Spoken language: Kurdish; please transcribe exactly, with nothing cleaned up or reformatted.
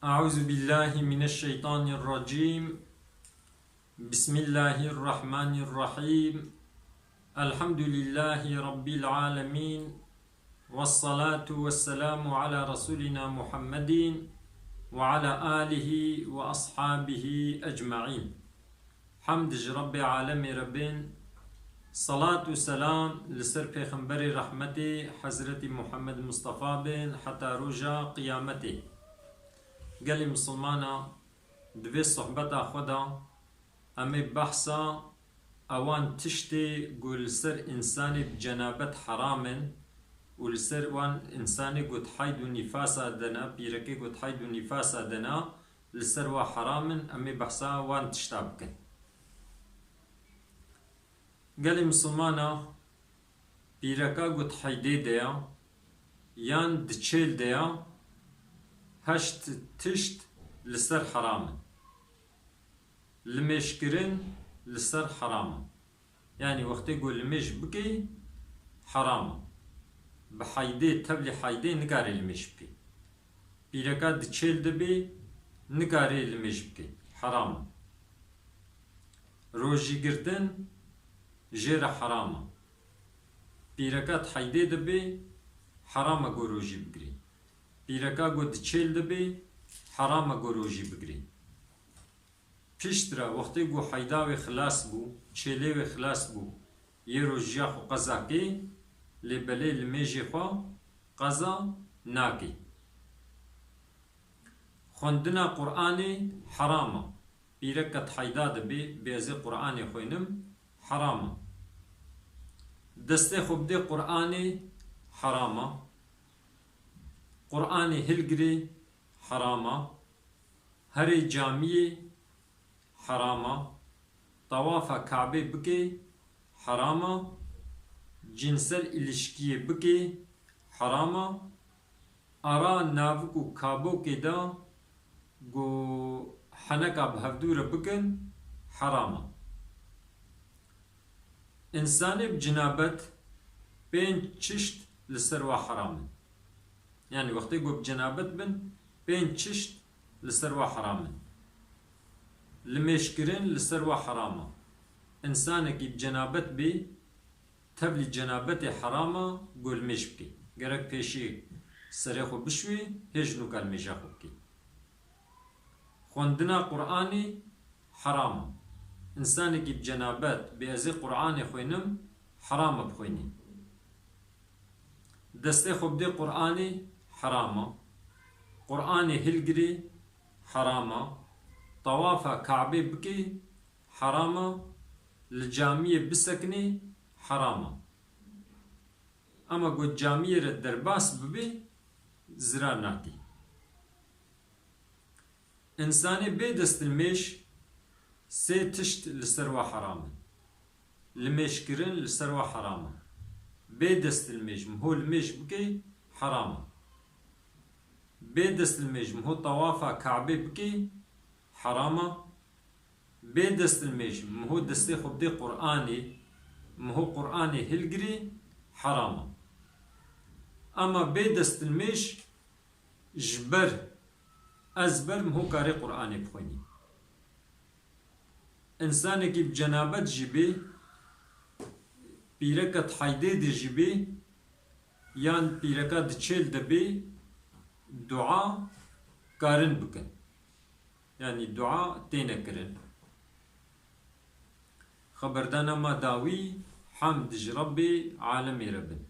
أعوذ بالله من الشيطان الرجيم. بسم الله الرحمن الرحيم. الحمد لله رب العالمين. والصلاة والسلام على رسولنا محمد وعلى آله وأصحابه أجمعين. Hemd ji Rebbê alemê re bin, salat û selam li ser Pêxemberê rehmetê Hezretî Muhammed Mustafa bin heta roja qiyametê. Gelê misilmana, di vê sohbeta xwe de em ê behsa ewan tiştê ku li ser însanê bi cenabet heram in û li ser wan însanê ku di heyd û nîfasa de ne, pîrekê ku di heyd û nîfasa de ne, li ser wa heram in, em ê behsa wan tişta bikin. Gelê misilmana, pîreka ku di heydê de ya, yan di çêl de ya, heşt tişt li ser heram in. Limêjkirin li ser heram e. Yanî wextê ku limêj bikê, heram e. Bi heydê, tevlî heydê nikarê limêj bikê. Pîreka di çêl de bê, nikarê limêj bikê. Heram e. Rojî girtin jê re heram e. Pîreka di heydê de bê, heram e ku rojî bigirê. Pîreka ku di çêl de bê, heram e ku rojî bigirê. Piştre wextê ku heyda wê xilas bû, çêlê wê xilas bû, yê rojiya xwe qeza kê, lê belê limêjê xwe qeza nakê. Xwendina Qur'anê heram e. Pîrek ke di heyda de bê, bê ez ê Qur'anê xwênim, heram e. Destê xwe bidê Qur'anê, heram e. Qur'anê hilgirê, heram e. Herê camiyê, heram e. Tawafa Kabê bikê, heram e. Cinsel îlişkiyê bikê, heram e. Ara navik û kabokê de ku heneka bi hevdû re bikin, heram e. Însanê bi cinabet pênc çişt li ser wa heram in. Yanî wextê ku bi cenabet bin, pênc çişt li ser wa heram in. Limêjkirin li ser wa heram e. Însanekî bi cenabet bê, tevlî cenabetê heram e ku limêj bikê. Gerek pêşî serê xwe bişuwê, hê ji nûka limêja xwe bikê. Xwendina Qur'anê heram e. Însanekî bi cenabet bê ez ê Qur'anê xwênim, heram e bixwînî. Destê xwe bidê Qur'anê, heram e. Qur'anê hilgirê, heram e. Tawafa Kabê bikê, heram e. Li camiyê bisekinê, heram e. Ema ku camiyê re derbas bibê, zirar nakê. Însanê bê destlimêj sê tişt li ser wa heram in. Limêjkirin li ser wa heram e. Bê destlimêj miho limêj bikê, heram e. Bê destlimêj miho tawafa Kabê bikê, heram e. Bê destlimêj miho destê xwe bidê Qur'anê, miho Qur'anê hilgirê, heram e. Ema bê destlimêj ji ber, ez ber miho karê Qur'anê bixwînî. Însanekî bi cenabet jî bê, pîreka di heydê de jî bê, yan pîreka di çêl de bê, dua karin bikin. Yanî dua têne kirin. Xeberdana me dawî, hemd ji Rebbê alemê re bin.